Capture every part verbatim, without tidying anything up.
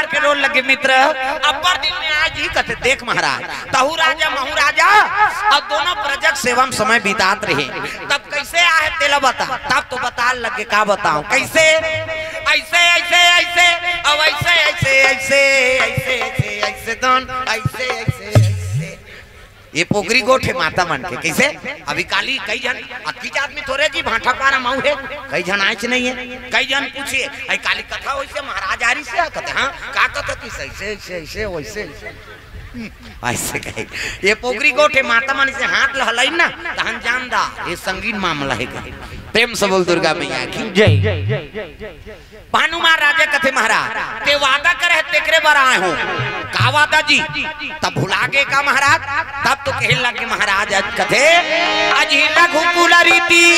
के रोल लगे मित्र, अब्बड़ दिन में आज ही कथे, देख महाराज, तहू राजा महू राजा, अउ दोनों प्रजा के सेवा में समय बितात रहे, तब कइसे आहे तेला बता। तब तो बताय लगे, का बतावंव कइसे, अइसे अइसे अइसे, अउ अइसे अइसे अइसे, अइसे अइसे अइसे दोन, अइसे अइसे अइसे। ये पोगरी गोठ हे माता मन के। कइसे? अभी काली कई झन, अतकीच आदमी थोरे जी भांठा पारा मऊ हे, कई झन आयेच नइ हे। कई झन पूछे, "अई काली कथा होइसे महाराज आरिस?" कथे, "हाँ, का कथा किस? अइसे, अइसे, अइसे, वइसे।" अइसे कहे। ये पोगरी गोठ हे माता मन अइसे हाथ ल हलाइन ना, तहन जान दा, ये संगीन मामला हे कहे। प्रेम से बोल दुर्गा मैया की। जय। भानुमान राजा कथे, "महाराज, ते वादा करे हे, तेकरे बर आय हों।" "का वादा जी?" "तब भुला गे का महाराज?" तब तो कहे लगे महाराज, आज कथे, "अजही रघुकुल रीति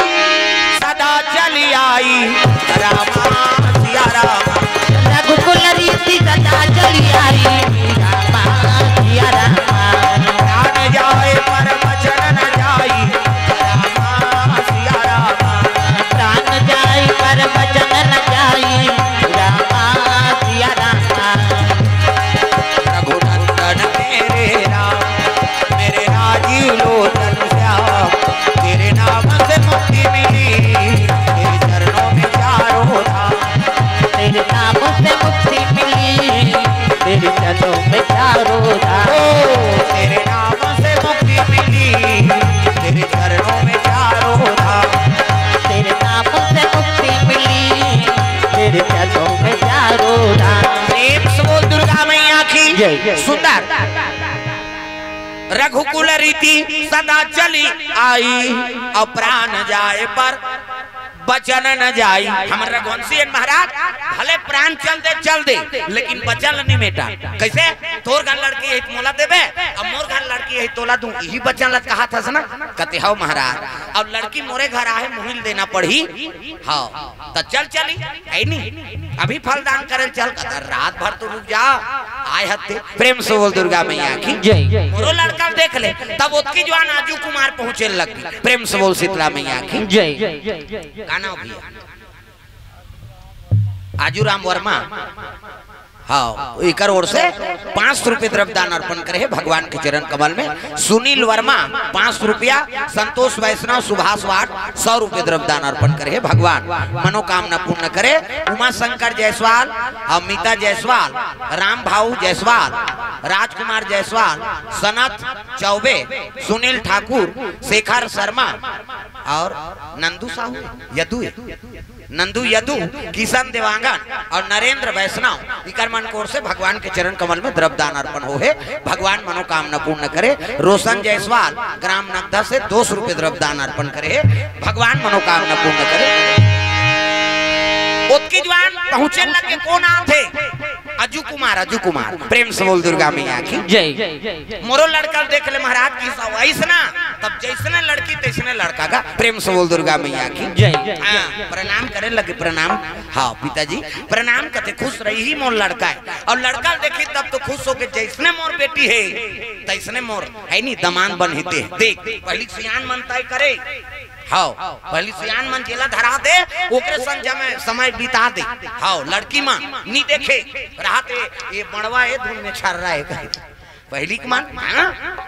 सदा चली आई, रामा सिया रामा।" रघुकुल रीति सदा चली आई, रामा सिया रामा। प्राण जाए पर वचन न जाई, रामा सिया रामा। प्राण जाए पर वचन न जाई, रामा सिया रामा। रघुनंदन मेरे राम, मेरे राजीव लोचन श्याम, तेरे नाम से मुक्ति मिली, तेरे चरणों में चारों धाम। तेरे नाम से मुक्ति मिली, तेरे चरणों में चारों धाम। ओ, तेरे नाम से मुक्ति मिली, तेरे चरणों में चारों धाम। तेरे नाम से मुक्ति मिली, तेरे चरणों में चारों धाम। प्रेम से बोल दुर्गा मैया की। जय। सुंदर। रघुकुल रीति सदा चली आई, अउ प्राण जाए पर वचन न जाई। हमर रघुवंशी हे महाराज, भले प्राण चल दे, चल दे, लेकिन वचन ल नइ मेटा। कइसे? तोर घर लड़की हे त मोला देबे, अउ मोर घर लड़की हे त तोला दूं, इही वचन ल कहत हस ना? कथे, "हव महाराज, अउ लड़की मोरे घर आहे, मुहिल देना पड़ही।" हव, त चल चली, हे नी? अभी फलदान करे ल चल, कथे, "रात भर तो रुक जा, आय हते।" प्रेम से बोल दुर्गा मैया की। जय। मोरो लड़का ल देख ले, तब ओतकी जुवान आजू कुमार पहुंचे लग गे। प्रेम से बोल शीतला मैया की। जय। का नाम भैया? आजू राम वर्मा। हव, एकर ओर से पाँच सौ रुपये द्रव्य दान अर्पण करे हे भगवान के चरण कमल में। सुनील वर्मा पाँच सौ रुपया, संतोष वैष्णव, सुभाष वाट सौ रुपये द्रव्य दान अर्पण करे हे। भगवान मनोकामना पूर्ण करे। उमा शंकर जायसवाल, अमिता जायसवाल, राम भाऊ जायसवाल, राजकुमार जायसवाल, सनत चौबे, सुनील ठाकुर, शेखर शर्मा अउ नंदू साहू, यदु, नंदू यदु, किशन देवांगन अउ नरेंद्र वैष्णव, इकर मन के ओर से भगवान के चरण कमल में द्रव्य दान अर्पण होहे। भगवान मनोकामना पूर्ण करे। रोशन जायसवाल ग्राम नगदा से दो सौ रुपये द्रव्य दान अर्पण करे हे। भगवान मनोकामना पूर्ण करे। ओतकी जुवान पहुंचे लगे, कोन आथे? अजू कुमार, अजू कुमार, प्रेम से बोल दुर्गा मैया की। जय। मोरो लड़का ल देख ले महाराज की सब अइसना, तब जइसने लड़की तइसने लड़का गा, प्रेम से बोल दुर्गा मैया की। जय। हाँ, प्रणाम करे लगे, प्रणाम। हाँ, पिताजी, प्रणाम कथे, खुश रही, ही मोर लड़का हे। अउ लड़का ल देखही तब तो खुश होके, जइसने मोर बेटी हे, तइसने मोर, हे नी, दमांद बनही ते। देख, पहिली सियान मन तय करे, हव, पहिली सियान मन जेला धरा दे, ओकरे संग जमे समय बिता दे। हव, लड़की मन नी देखे, रहत हे, ये बड़वा हे, धुन में छर्रा हे कहे। पहिली के मन, हाँ?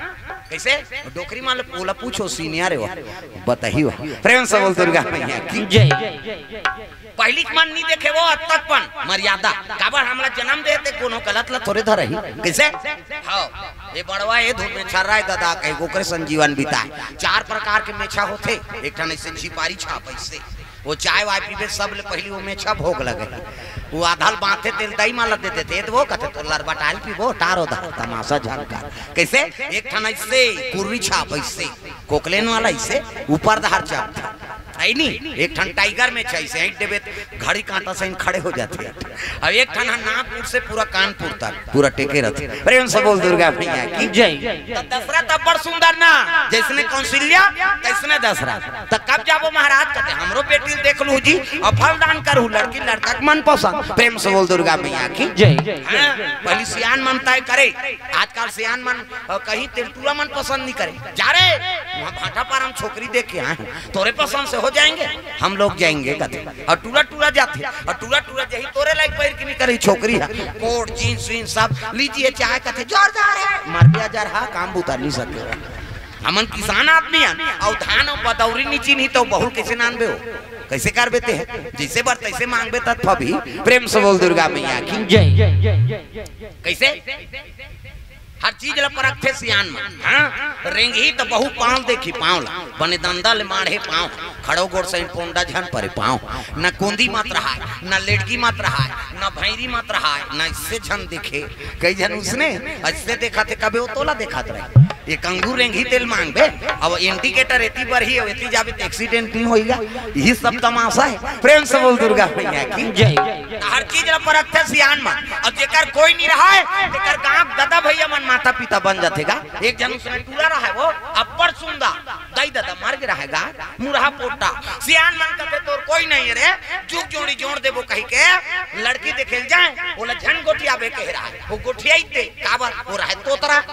कइसे? डोकरी मन ल, ओला पूछो, senior हे वो, बताही वो। प्रेम से बोल दुर्गा मैया की। जय। पहिली के मन नी देखे वो, अतक पन मर्यादा। काबर हमला जनम दे हे ते कोनो गलत ल थोरे धरही। कइसे? हव, ये बड़वा हे, धुन में छर्रा हे ददा कहे, ओकरे संग जीवन बिताए। चार प्रकार के मेछा होथे, एक ठन अइसे झिपारी छाप अइसे, वो चाय वाय पीबे, सब ले पहिली वो मेछा भोग लगे। वो आधा ल बांधथे, तेला दाई मन ल दे देथे, "ए दे वो," कथे, "तोर लरबटाय ल पीबो, टार ओधा, तमाशा झन कर।" कइसे? एक ठन अइसे कुर्री छाप अइसे, कोकलेन वाला अइसे, ऊपर डहर चढ़थे। हे नी? एक ठन tiger मेछा अइसे, ऐंठ देबे त घड़ी कांटा सहिन खड़े हो जाथे। अउ एक ठन ह नाक ऊपर से पूरा कानपुर तक, पूरा टेके रथे। प्रेम से बोल दुर्गा मैया की। जय। त दशरथ अब्बड़ सुंदर ना, जइसने कौशल्या, तइसने दशरथ। त कब जाबो महाराज? कथे, "हमरो बेटी ल देख लूहू जी, अउ फलदान करहू, लड़की लड़का के मन पसंद।" प्रेम से बोल दुर्गा मैया की। जय। हाँ, पहिली सियान मन तय करे, आजकल सियान मन, अ, कहीं तेलटुरा मन पसंद नी करे। जा रे, उहाँ भाटापारा म छोकरी देख के आए हँव, तोरे पसंद से हो जाएंगे, हम लोग जाएंगे कथे। और टूरा टूरा जाथे, और टूरा टूरा जही तोरे लायक पैर की नहीं करी छोकरी है, कोट जींस वींस सब लीजिए चाहे कथे जोरदार है, मर गया जर हा काम बुता नहीं सके। हमन किसान आदमी हन, और धान और बदौरी नहीं चीनी तो बहुल कैसे नानबे हो, कैसे करबे ते है, जैसे बर तैसे मांगबे तब भी। प्रेम से बोल दुर्गा मैया की। जय। कैसे हर चीज ला परखथे सियान मन। हाँ, रेंगही त बहु पाँव देखी, पाँव ला बने दंदा ले माढ़े पाँव, खड़ो गोड़ सहित पोंडा झन परे पाँव। न कोंदी मत रहाय, न लेडगी मत रहाय, न भैरी मत रहाय, न इससे झन देखे। कई झन उसने ऐसे देखा थे, कबे वो तोला देखा रहे। एक अंगूर रेंगही तेल मांगबे, अब इंडिकेटर एती बर ही, एती जाबे त एक्सीडेंट नहीं होइगा। यही सब तमाशा है। प्रेम से बोल दुर्गा मैया की। जय। हर चीज ला परखथे सियान मन। अब जेकर कोई नहीं रहाय, तेकर गांव दादा भैया मन माता पिता बन जाथे गा। एक जन उसने टूरा रहाय, वो अब्बड़ सुंदर, दाई दादा मर गे रहाय गा, मुरहा पोटा। सियान मन कथे तोर कोई नहीं है रे, जुग जोड़ी जोड़ देबो कही के लड़की देखे ल जाए, ओला झन गोठियाबे कहे रहाय, वो गोठियाई दे, काबर वो रहाय तोतरा।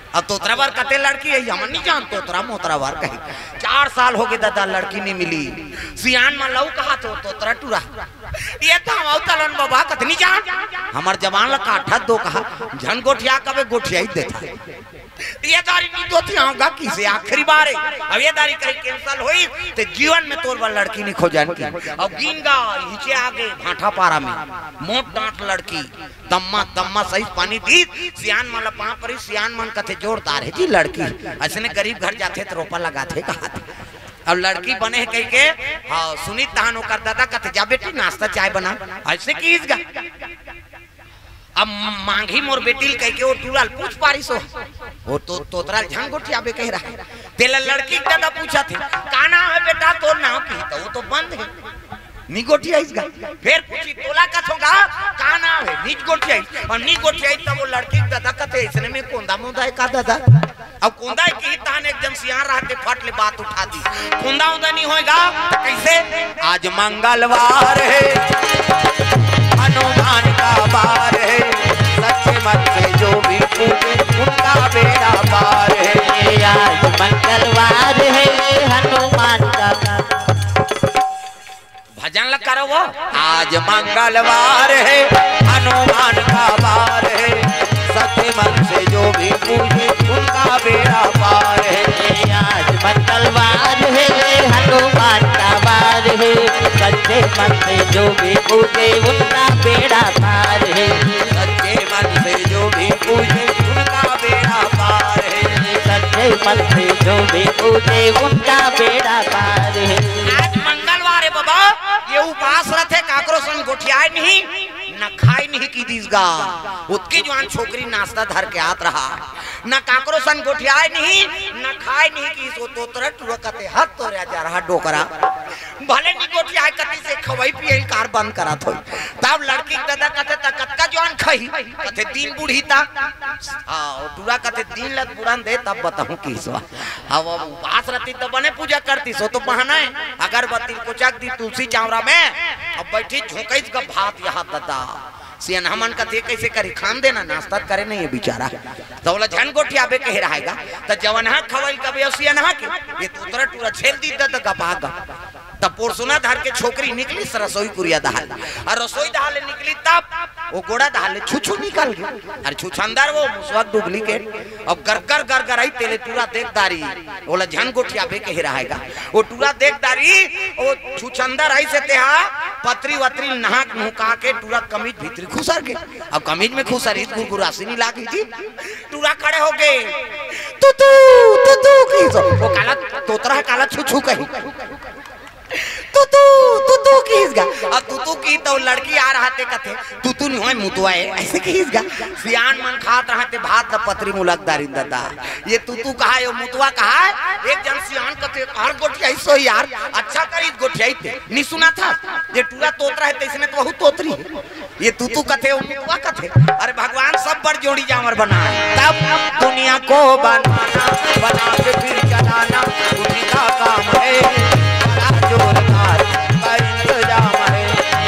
अब तोतरा बर कथे लड़की है, हमन नहीं जान तोतरा मोतरा बर कही। चार साल हो गए दादा, लड़की नहीं मिली। सियान मन लऊ कहा तो तोतरा टूरा। ये तो हम तलन बाबा कतनी जान, हमर जवान ला काठा दो कहा, झन गोठिया कबे गोठियाई देता। ये दारी नहीं दोती आऊंगा किसे आखिरी बार है। अब ये दारी कहीं कैंसिल हुई तो जीवन में तोर बर लड़की नहीं खोजन की। अब गिन गा नीचे आगे भाटा पारा में मोट डांट लड़की, दम्मा दम्मा सही पानी दी। सियान मन ला पाँव परी, सियान मन कथे जोरदार है जी लड़की। ऐसने गरीब घर जाथे तो रोपा लगाथे कहा। अब लड़की बने है कही के, हाँ सुनी तहन ओकर दादा कथे जा बेटी नाश्ता चाय बना। ऐसे कीस गा। अब मांगी मोर बेटी ल कह के वो टूरा ल पूछ पारिस हो। वो तो तोतरा ल झन गोठियाबे कह रहा है। तेला लड़की के दादा पूछा थे, का नाम है बेटा तोर नाम की? तो वो तो बंद है, नी गोठियाइस गा। फिर पूछी तोला कथों गा, का नाम है? नी गोठियाइस। और नी गोठियाइस तब वो लड़की के दादा कथे इसने में कोंदा मोंदा है का दादा? अब कोंदा के ही तान एक जन सियान रह के फट ले बात उठा दी। कोंदा उंदा नहीं होएगा तो कैसे? आज मंगलवार है, हनुमान का वार है, सच्चे मन से जो भी पूजे उनका बेड़ा पार है। आज मंगलवार है, हनुमान का भजन लग करो वो। आज मंगलवार है, हनुमान का वार है, सच्चे मन से जो भी पूजे उनका बेड़ा पार है। आज मंगलवार है, हनुमान का वार है, सच्चे मन से जो भी पूजे उनका बेड़ा पार है। सच्चे मन से जो भी पूजे उनका बेड़ा पार है। सच्चे मन से जो भी पूजे उनका बेड़ा पार है। आज मंगलवार है बाबा, ये उपास रथे, काकरो संग गोठियाए नहीं, न खाए नहीं की दीस गा। उतकी जवान छोकरी नाश्ता धर के आत रहा, न काकरो संग गोठियाए नहीं, न खाए नहीं की। सो तोतरा टूरा कथे हत तोरे जा रहा डोकरा। भले नी गोठियाए कती से खवई पियई कार बंद करत होई। तब लड़की के दादा कथे त कतका जवान खही? कथे दिन बूढ़ी ता। हाँ, वो टूरा कथे दिन लग बुढ़न दे तब बताऊं की सो। अब, अब उपास रहती तो बने पूजा करती, सो तो बहाना है। अगरबत्ती कोचक दी तुलसी चावरा में, अब बैठी झोंकई का भात यहाँ दादा। सियनहा मन कथे कैसे करी, खान देना, नाश्ता करे नहीं है बेचारा। तो बोला झन गोठियाबे कहे रहेगा, तो जवनहा खवई कबे सियनहा के, ये तोतरा टूरा छेल दी दादा गपा गा। तब पोरसुना धर के छोकरी निकली स रसोई कुरिया दहाल, और रसोई दहाल निकली तब वो गोड़ा दहाल छुछू निकल गई। अरे छुछंदर वो मुसवा डुप्लीकेट, अब गरगर गरगर आई तेले टूरा देख दारी, ओला झन गोठियाबे कहे रहेगा। वो टूरा देख दारी, वो छुछंदर आई से तेहा पतरी वतरी नहाक नुहका के टूरा कमीज भीतरी खुसर के। अब कमीज में खुसर ही गुरगुरासी नहीं लागी जी। टूरा खड़े हो गए, तू तू तू तू की सो, वो काला तोतरा है, काला छुछू कही। तू तू तू तू की इसका। अब तू तू की तो लड़की आ रहा थे कथे, तू तू नहीं होए मुतवा है, ऐसे की इसका। सियान मन खात रहा थे भात ला पतरी मुलक दारिन दादा। ये तू तू कहा, ये मुतवा कहा है? एक जन सियान कथे हर गोठियाई सो यार, अच्छा करी गोठियाई थे। नहीं सुना था, ये टूरा तोतरा है तो इसने तो बहुत तोतरी है। ये तू तू कथे, वो मुतवा कथे। अरे भगवान सब बर जोड़ी जांवर बनाए। तब दुनिया को बनाना, बना के फिर चलाना, उन्हीं का काम है। बड़ा जोरदार का इंतजाम है।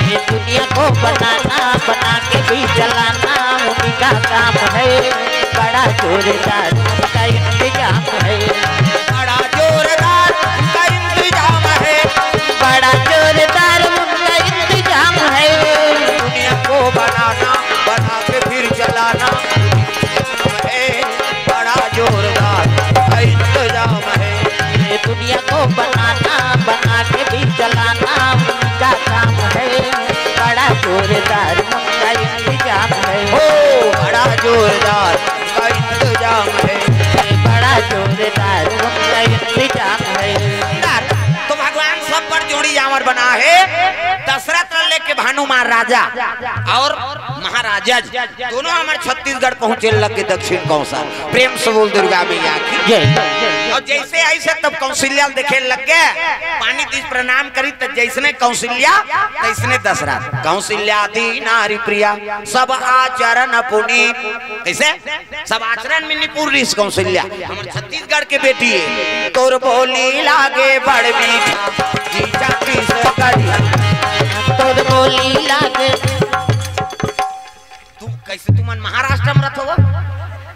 ये दुनिया को बनाना, बना के भी चलाना, उन्हीं का काम है। बड़ा जोरदार का इंतजाम है। बड़ा जोरदार का इंतजाम है। जोरदार का इंतजाम है। बड़ा जोरदार का इंतजाम है। तो भगवान सब पर जोड़ी आंवर बना है। दशरथ ल लेके भानु महाराजा और महाराजा जी दोनों हमर छत्तीसगढ़ पहुंचे लग के दक्षिण कौसा। प्रेम से बोल दुर्गा मैया की। जय। और जैसे आई से तब कौशल्या देखे लग गए, पानी दिस प्रणाम करी, तो जैसने कौशल्या तैसने दशरथ। कौशल्या दी नारी प्रिया, सब आचरण पुनीत। कैसे? सब आचरण में निपुण रिस कौशल्या। हमर छत्तीसगढ़ के बेटी है। तोर बोली लागे बड़ मीठा, जी छत्तीसगढ़िया। तोर बोली लागे। तू कैसे, तुमन महाराष्ट्र में रथो हो?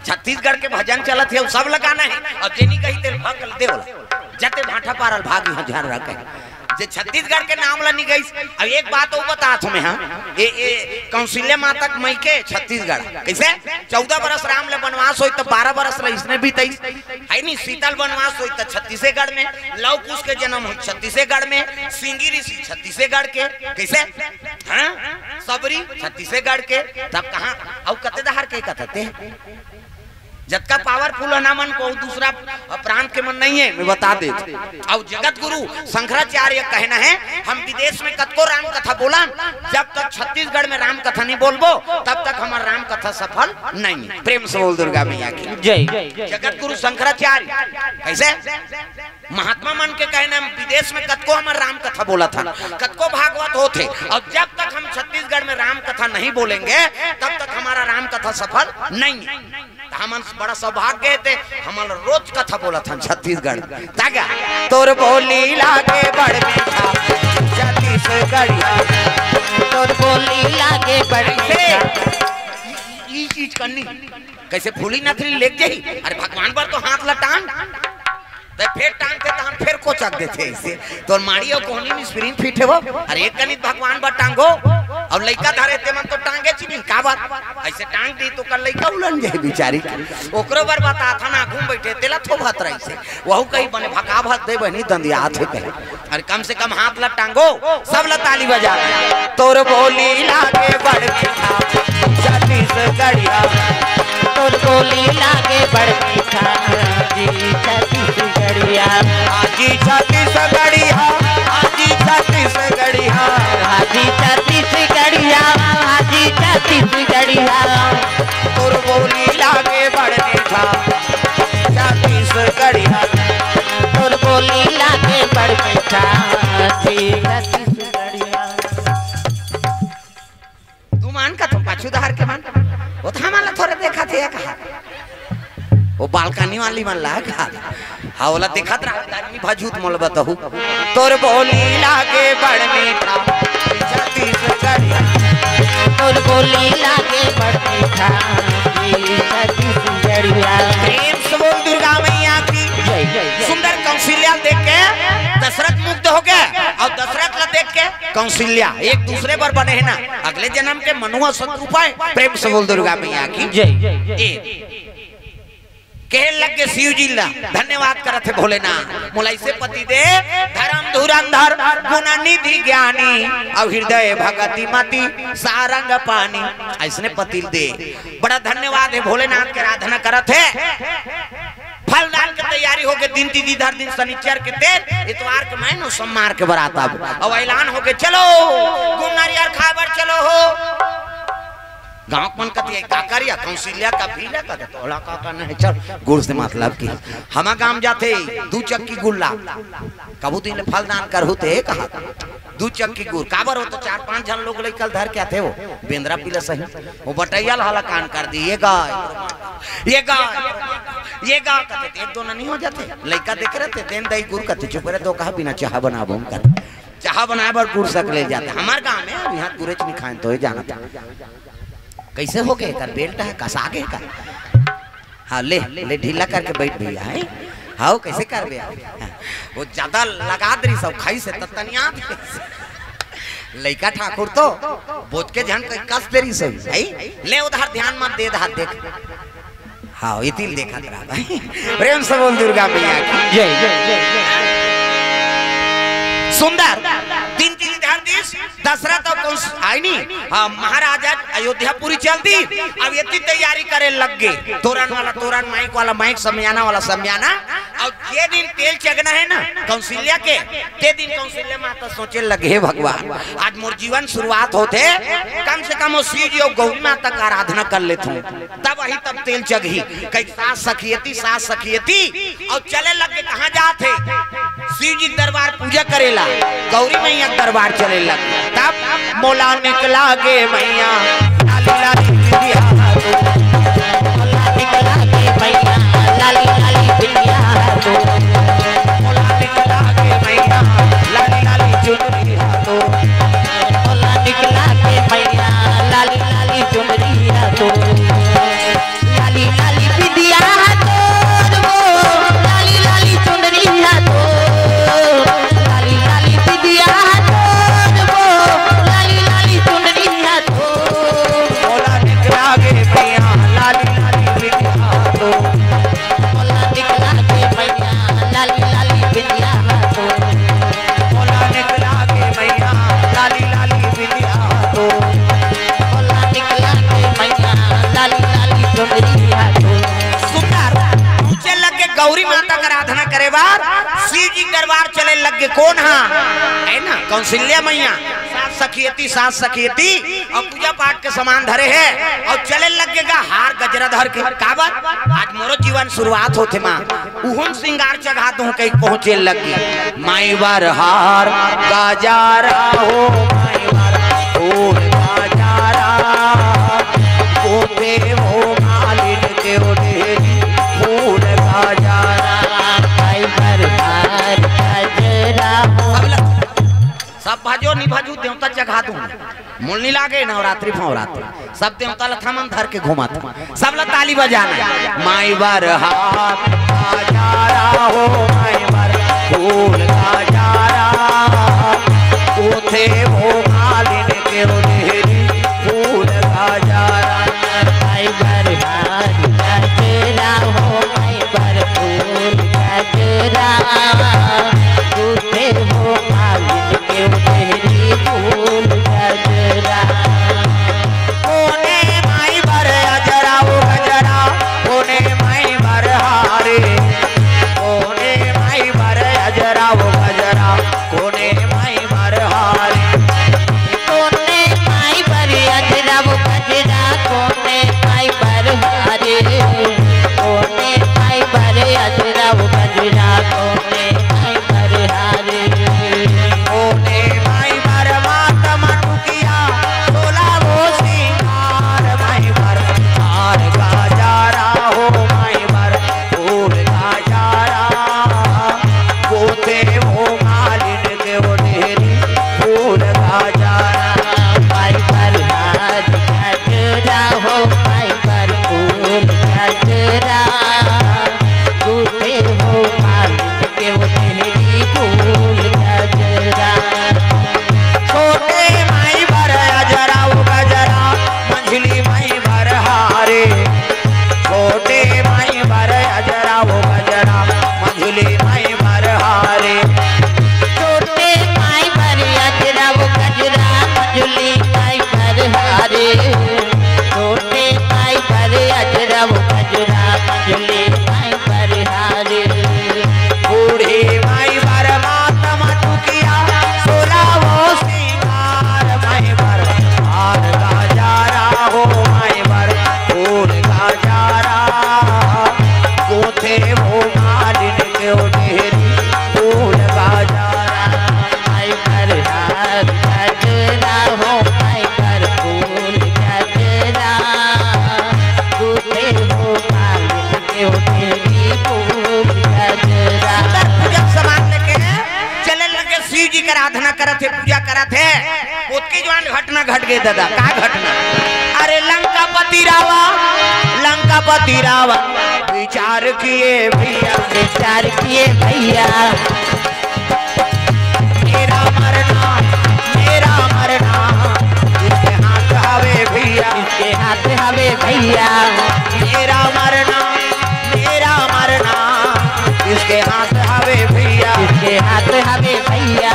छत्तीसगढ़ के भजन चलत है, सब लगाना है। अब जेनी कही तेल भाग दे बोला, जते भाठा पारल भाग यहाँ झार रह के। जे छत्तीसगढ़ के नाम ला नहीं गईस। अब एक बात वो बता तुम्हें, हाँ, ए, ए, कौशल्या माता के मई के छत्तीसगढ़ कैसे? चौदह बरस राम ले वनवास होई, तो बारह बरस ले इसने बीतई, है नी? शीतल वनवास होई, तो छत्तीसगढ़ में। लव कुश के जन्म होई छत्तीसगढ़ में। सिंगी ऋषि छत्तीसगढ़ के, कैसे? हाँ, सबरी छत्तीसगढ़ के। तब कहाँ? अउ कते दहार के कथते? जतका पावरफुल है ना मन को, दूसरा प्रांत के मन नहीं है, मैं बता दे। और जगत गुरु शंकराचार्य कहना है, हम विदेश में कतको राम कथा बोलन, जब तक छत्तीसगढ़ में राम कथा नहीं बोलबो, तब तक हमार राम कथा सफल नहीं है। प्रेम से बोल दुर्गा मैया की। जय। जगत गुरु शंकराचार्य कैसे? महात्मा मन के कहना है, विदेश में कतको हमार राम कथा बोलत हन, कतको भागवत होत हे, और जब तक हम छत्तीसगढ़ में राम कथा नहीं बोलेंगे, तब तक हमारा राम कथा सफल नहीं है। त हमन बड़ा सौभाग्य हे ते, हमन रोज कथा बोलत हन छत्तीसगढ़। तागा तोर बोली लागे बड़ मीठा, छत्तीसगढ़िया। तोर बोली लागे बड़ मीठा। ई, ई चीज करनी। कैसे फूली नथरी लेग जाही? अरे भगवान बर तो हाथ ला टांग। ते फेर टांगथे, तहन फेर कोचक देथे ऐसे। तोर माड़ी अउ कोहनी में spring fit हे वो। अरे एक कनित भगवान बर टांगो। अउ लइका धरे ते मन तो टांगे चिनिन, काबर? ऐसे टांग दी तो कल लइका उलन जाही बिचारी। ओकरो बर बतात हन, आगू में बैठे, तेला थोभत रहिसे। वहू कही बने भका भत दे बहिनी दंदियात हे कहे। अरे कम से कम हाथ ला टांगो, सब ला ताली बजा। तोर बोली लागे बड़ मीठा, छत्तीसगढ़िया। तोर बोली लागे बड़ मीठा, जी छत्तीसगढ़िया। आजी छत्तीसगढ़िया, आजी छत्तीसगढ़िया। आजी छत्तीसगढ़िया, आजी छत्तीसगढ़िया। तोर बोली लागे बड़ मीठा, छत्तीसगढ़िया। तोर बोली लागे बड़ मीठा, जी छत्तीसगढ़िया। तू मान का, तुम पाछू धार के मान। वो तो हमारा थोड़ा देखा थे, कहा वो बालकनी वाली मन ला कहा। हाँ, ओला देखत रहा, आदमी भजूत मोल बतहू। तोर बोली लागे बड़ मीठा, छत्तीसगढ़िया। तोर बोली लागे बड़ मीठा, छत्तीसगढ़िया। प्रेम से बोल दुर्गा मैया की। जय, जय, जय। सुंदर कौशल्या देख के दशरथ मुग्ध हो गए, और दशरथ ला देख के कौशल्या एक दूसरे पर बने है ना, अगले जन्म के मनुआ शत्रु पाए। प्रेम से बोल दुर्गा मैया की। जय। ए, कहे लग के शिव जी ला धन्यवाद करत हे भोलेनाथ, मोला ऐसे पति दे, धर्म धुरंधर गुण निधि ज्ञानी, और हृदय भगति मति सारंग पानी। ऐसने पति दे, बड़ा धन्यवाद हे भोलेनाथ के आराधना करत हे। फल दान के तैयारी हो गए, दिन तिथि धर दिन शनिचर के तेल, इतवार के मैं नो सोमवार के बरात अब। अब ऐलान हो गए, चलो गुड़ नारियल खाए बर चलो हो। गाँव के मन कती है, का करिया, कौशल्या का पीला का, तो ओला का का नहीं, चल गुड़ से मतलब की। हमा गाँव जाते दू चक्की गुड़ ला, कबू दिन फल दान करहु ते कहा। दू चक्की गुड़, काबर हो तो चार पांच झन लोग लइका ल धर के आथे हो, बेंदरा पिला सही। वो बटैया ल हलाकान कर दी, ये गा, ये गा, ये गा, कहते एक दो नहीं हो जाते। लइका देख रहे थे, देन दई गुड़ कहते, चुप रहे, दो कहा बिना चाह बनाबो हम कहते। चाह बनाए बर गुड़ सक ले जाते। हमार गांव में अब यहाँ गुरेच नहीं खाए तो ये जाना था। कैसे हो गए? कर बेल्ट है, कसा गए का? हाँ, ले, ले ढीला करके बैठ भैया, हैं? हाँ, कैसे कर बे? हाँ, वो ज्यादा लगा दे रही सब खाई से ततनिया दे। लइका ठाकुर तो बोझ के झन कहीं कस दे रही सब, हैं? ले उधार ध्यान मत दे, उधार देख। हाँ, ये तिल देखा तेरा भाई। प्रेम से बोल दुर्गा मैया की। जय, जय, जय, जय। सुंदर दिन तिल धर दी, दशरथ अउ कौश-, आय नी, हाँ, महाराजा अयोध्यापुरी चल दी। अब एती तैयारी करे लग गे, तोरन वाला तोरन, माइक वाला माइक, समियाना वाला समियाना। अउ जे दिन तेल चघना हे ना कौशल्या के, ते दिन कौशल्या माता सोचे लगे, "हे भगवान, आज मोर जीवन शुरुआत होथे, कम से कम वो शिव जी अउ गौरी माता का आराधना कर लेथों।" तब वही तब तेल चघही। कई सास सखियती, सास सखियती, अउ चले लग गे। कहाँ जात हे? शिव जी के दरबार पूजा करेला, गौरी मैया के दरबार चले लग गे। तब मोला निकला गे मैया, लाली लाली बिंदिया तो। मोला निकला गे मैया, लाली लाली बिंदिया तो। मोला निकला गे मैया, लाली लाली चुनरी तो। मोला निकला गे मैया, लाली लाली चुनरी तो। लाली लाली बिंदिया तोर वो, लाली लाली चुनरिया तोर, लाली लाली बिंदिया तोर वो, लाली लाली चुनरिया तोर। मोला निकला गे मैया, लाली लाली बिंदिया तोर। मोला निकला गे मैया, लाली लाली बिंदिया तोर। मोला निकला गे मैया, लाली लाली बिंदिया तोर। मोला निकला गे मैया, लाली लाली चुनरिया तोर। सुंदर, पहुंचे लग गे गौरी माता का आराधना करे बर, शिव जी के दरबार चले लग गे। कोन हा? है ना, कौशल्या मैया, सास सखियती, सास सखियती, अउ पूजा पाठ के सामान धरे हे, अउ चले लग गे गा हार गजरा धर के। काबर? आज मोरो जीवन शुरुआत होथे माँ। उहन श्रृंगार चघा दूं कही पहुंचे लग गे। माई बर हार गजरा हो, माई बर फूल गजरा, ओते हो मालिन के ओ ढेरी फूल गजरा। माई बर हार गजरा हो। सब ला-, सब भजो नि भजू, देवता चघा दूं। मोला नि लागे नवरात्रि फवरात्रि, सब देवता ला थमन धर के घूमत, सब ला ताली बजाना। माई बर हार गजरा हो, माई बर फूल गजरा, ओते हो मालिन के ओ ढेरी फूल गजरा। माई बर हार गजरा हो, माई बर फूल गजरा, ओते हो मालिन के ओ ढेरी फूल गजरा। कोने माई बर अजरा ओ गजरा, कोने माई बर हारे, कोने माई बर अजरा ओ गजरा, कोने माई बर हारे। कोने माई बर अजरा ओ गजरा, कोने माई बर हारे, कोने माई बर अजरा ओ गजरा, कोने माई बर हारे। कोने माई बर माता मटुकिया, सोला वो सिंगार माई बर, हार गजरा हो माई बर, फूल गजरा, ओते हो मालिन के ओ ढेरी फूल गजरा। माई बर हार गजरा हो, माई बर फूल गजरा, ओते हो मालिन के ओ ढेरी फूल गजरा। छोटे माई बर अजरा ओ गजरा, मंझली माई बर हारे। छोटे माई बर अजरा ओ गजरा, मंझली माई बर हारे। छोटे माई बर अजरा ओ गजरा, मंझली माई बर हारे। छोटे माई बर अजरा ओ गजरा, मंझली माई बर हारे। बूढ़ी माई बर माता मटुकिया, सोला वो सिंगार माई बर, हार गजरा हो माई बर, फूल गजरा, ओते हो मालिन के ओ ढेरी फूल गजरा। माई बर हार गजरा हो, माई बर फूल गजरा, ओते हो मालिन के ओ ढेरी फूल गजरा। सुंदर पूजन सामान लेके चले लगे, शिव जी के आराधना करत हे, पूजा करत हे। ओतके जुवार घटना घट गे दादा। का घटना? अरे लंकापति रावण, लंकापति रावण विचार किए भैया, विचार किए भैया। मेरा मरना, मेरा मरना, किसके हाथ हवे भैया, किसके हाथ हवे भैया। मेरा मरना, मेरा मरना, किसके हाथ हवे भैया, किसके हाथ हवे भैया।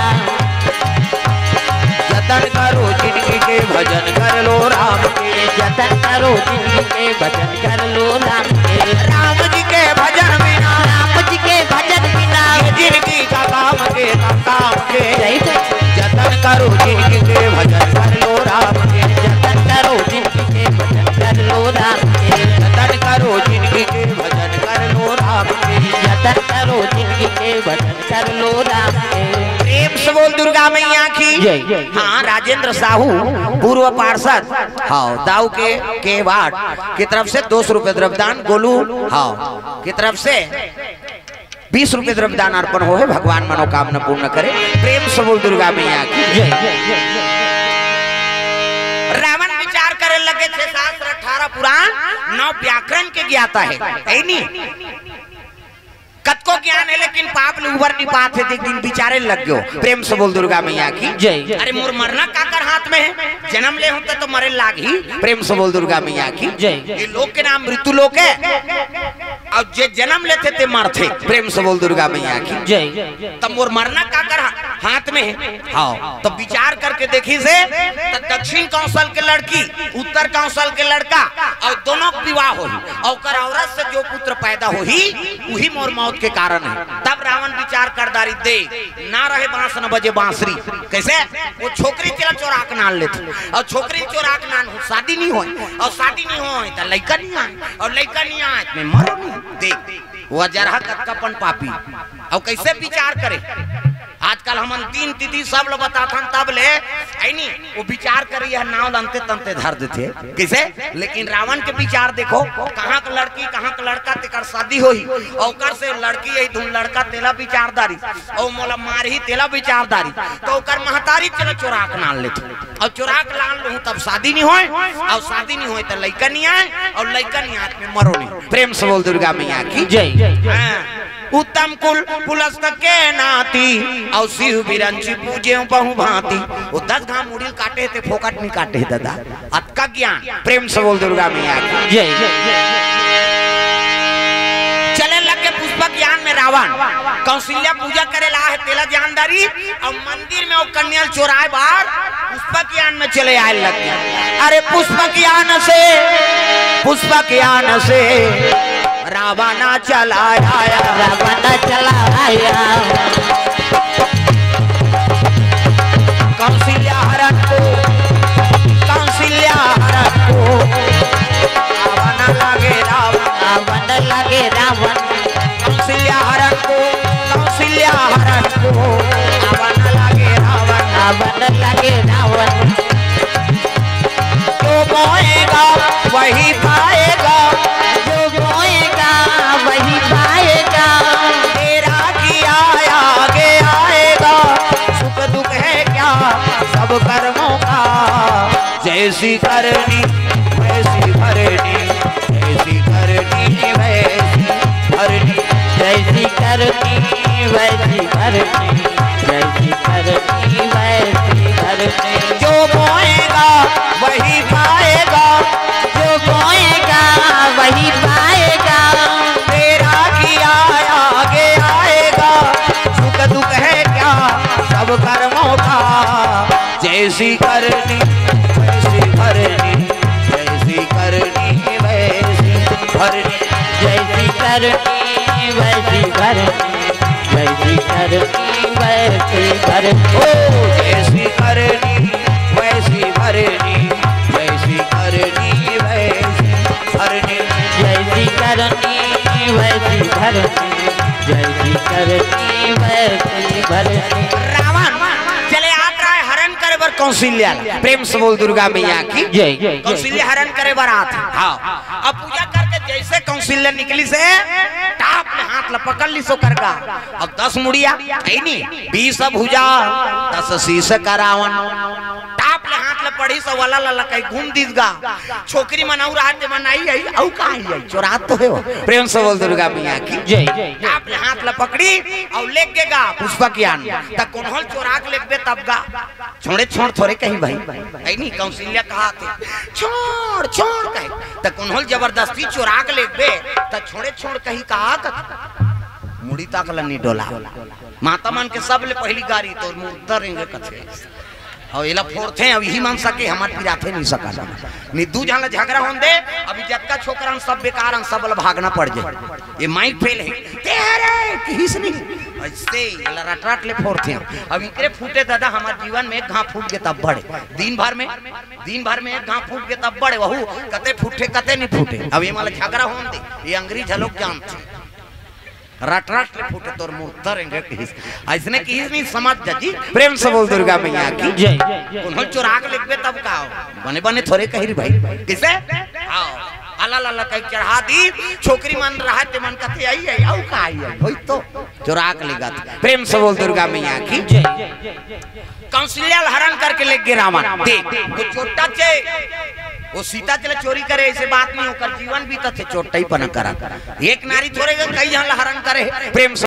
जब जतन करो जिनगी के, भजन कर लो राम के। जतन करो जिनगी के, भजन कर लो राम के। राम जी के भजन बिना, राम जी के भजन बिना, ये जिनगी का काम के, का काम के। जय हो। जतन करो जिनगी के, भजन कर लो राम के। जतन करो जिनगी के, भजन कर लो राम के। जतन करो जिनगी के, भजन कर लो राम के। जतन करो जिनगी के, भजन कर लो राम के। प्रेम से बोल दुर्गा मैया की। जय। हाँ, राजेंद्र साहू, पूर्व पार्षद, हाँ, दाऊ के, के वार्ड की तरफ से दो सौ रुपए द्रव्यदान, गोलू, हाँ, की तरफ से बीस रुपए द्रव्यदान अर्पण हो है। भगवान मनोकामना पूर्ण करे। प्रेम से बोल दुर्गा मैया की। जय। रावण विचार करे लगे, छह शास्त्र, अठारह पुराण, नौ व्याकरण के ज्ञाता है, है नी? कतको ज्ञान है, लेकिन पाप ले उबर नहीं पात है। एक दिन विचारे लग गयो। प्रेम से बोल दुर्गा मैया की। जय। अरे, मोर मरना काकर हाथ में है? जन्म ले होते तो मरे लाग ही। प्रेम से बोल दुर्गा मैया की। जय। ये लोक के नाम मृत्यु लोक है, और जे जन्म लेथे ते मरथे। प्रेम से बोल दुर्गा मैया की। जय। तब मोर मरना काकर हा-, हाथ में है? हाँ। तो विचार करके देखी से, तो दक्षिण कौशल के लड़की, उत्तर कौशल के लड़का, और दोनों के विवाह होही, और ओकर औरत से जो पुत्र पैदा होही, वही मोर मौत के कारण है। तब रावण विचार कर डारी, दे, ना रहे बांस न बजे बांसुरी। कैसे? वो छोकरी चला चोरा के नान लेथे, और छोकरी चोरा के नान हो, शादी नहीं होय, और शादी नहीं होय तो लइका नहीं आय, और लइका नहीं आय तो मैं मरो नहीं। देख, वो अजरहा कतका पन पापी, और कैसे विचार करे। आजकल हमन दिन तिथि सब ल बताथन, तब ले, है नी, वो विचार करे, यह नाव लनते तनते धर देथे। किसे? लेकिन रावण के विचार देखो, कहाँ के लड़की, कहाँ के लड़का, तेकर शादी होही, और ओकर से लड़की यही धुन लड़का, तेला विचारदारी, और मोला मारही, तेला विचारदारी, तो ओकर महतारी चलो चोरा के नान लेथे, और चोरा के लान लूँ तब शादी नहीं होय, और शादी नहीं होय तो लइका नहीं आय, और लइका नहीं आय तो मैं मरो नहीं। प्रेम से बोल दुर्गा मैया की। जय। हाँ। उत्तम कुल पुलस्त के नाती, और शिव बिरंची पूजे बहु भांति। वो दस घाम मुड़ी काटे थे, फोकट नहीं काटे दादा। अतका ज्ञान। प्रेम से बोल दुर्गा मैया की। जय। चले लगे पुष्पक यान में रावण। कौशल्या पूजा करे ला है, तेला जानदारी। और मंदिर में वो कन्या चोराए बार पुष्पक यान में चले आए लग गया। अरे पुष्पक यान से, पुष्पक यान से रावण चला आया। रावण चला आया। कौशल्या हरण को, कौशल्या हरण को रावण लगे रावण। रावण लगे रावण। कौशल्या हरण को, कौशल्या हरण को रावण लगे रावण। रावण लगे रावण। जो बोएगा वही पाएगा। जो बोएगा वही पाएगा। तेरा किया आगे आएगा। सुख दुख है क्या सब कर्मों का। जैसी करनी वैसी भरनी। जैसी करनी वैसी भरनी। जैसी करनी वैसी भरनी। जैसी करनी वैसी भरनी। जो बोएगा वही पाएगा। जो बोएगा वही पाएगा। तेरा किया आगे आएगा। सुख दुख है क्या सब कर्मों का। जैसी करनी वैसी भरनी। जैसी करनी वैसी भरनी। जैसी करनी वैसी भरनी। जैसी करनी वैसी भरनी। ओ जैसी करनी वैसी भरनी। जैसी करनी वैसी भरनी। जैसी करनी वैसी भरनी। जैसी करनी वैसी भरनी। रावण चले आत रहा है हरण करे बर कौशल्या ला। प्रेम से बोल दुर्गा मैया की। जय। कौशल्या हरण करे बर आत है। हाँ। अब पूजा करके जैसे कौशल्या निकली से टाप में हाथ ला पकड़ ली सो कर गा। अब दस मुड़िया है नी, बीस भुजा, दस शीश का रावण। टाप ले हाथ ले पड़ी सो वाला ला कहीं घूम दिस गा। छोकरी मन अउ रात मन आई आई, अउ कहाँ आई आई? चोरात तो है वो। प्रेम से बोल दुर्गा मैया की। जय। टाप ले हाथ ले पकड़ी अउ लेग गे गा पुष्पक यान। त कोन्होल चोरा के लेग बे तब गा। छोड़े छोड़ थोरे कहीं भाई। है नी, कौशल्या कहा थे, "छोड़, छोड़," कहे। त कोन्होल जबरदस्ती चोरा के लेग बे, त छोड़े छोड़ कहीं कहा कथे। मुड़ी तक ल नी डोला। माता मन के सबले पहली गारी तोर मुर्दा रेंगे कथे। अउ एला फोड़थे, अउ इही मन सके, हमर पिराथे नहीं सकन। नहीं, दू झन ला झगरा होन दे। अभी जतका छोकरा हन, सब बेकार हन, सब ला भागना पड़ जाए। ये माइक फेल हे। ते हरे, किहिस नहीं। अइसे एला रट रट ले फोड़थे। अब इकरे फूटे दादा, हमर जीवन में एक घांव फूट गे तब बड़े। दिन भर में, दिन भर में एक घांव फूट गे तब बड़े। वहू कते फूटे, कते नहीं फूटे। अब ये मन ला झगरा होन दे, ये अंगरी झलोक जानथे। रट रट ले फूटे तोर मुर्दा रेंगे किहिस। अइसने किहिस नहीं, समझ जा जी। प्रेम से बोल दुर्गा मैया की। जय। कोनो चोरा के लेगबे तब का हो? बने बने थोरे कही रे भाई। किसे? आओ। अला ला ला कही चढ़ा दी। छोकरी मन रहा ते मन कथे आई आई, आऊ का आई आई। होई तो चोरा के लेगत। प्रेम से बोल दुर्गा मैया की। जय। कौशल्या ल हरण करके लेगे रावण। देख, वो चोट्टा चे, वो सीता चले चोरी करे, ऐसे बात नहीं, ओकर जीवन बीतत हे चोट्टा ही पना करा। एक नारी थोरे कई झन ल हरण करे। प्रेम से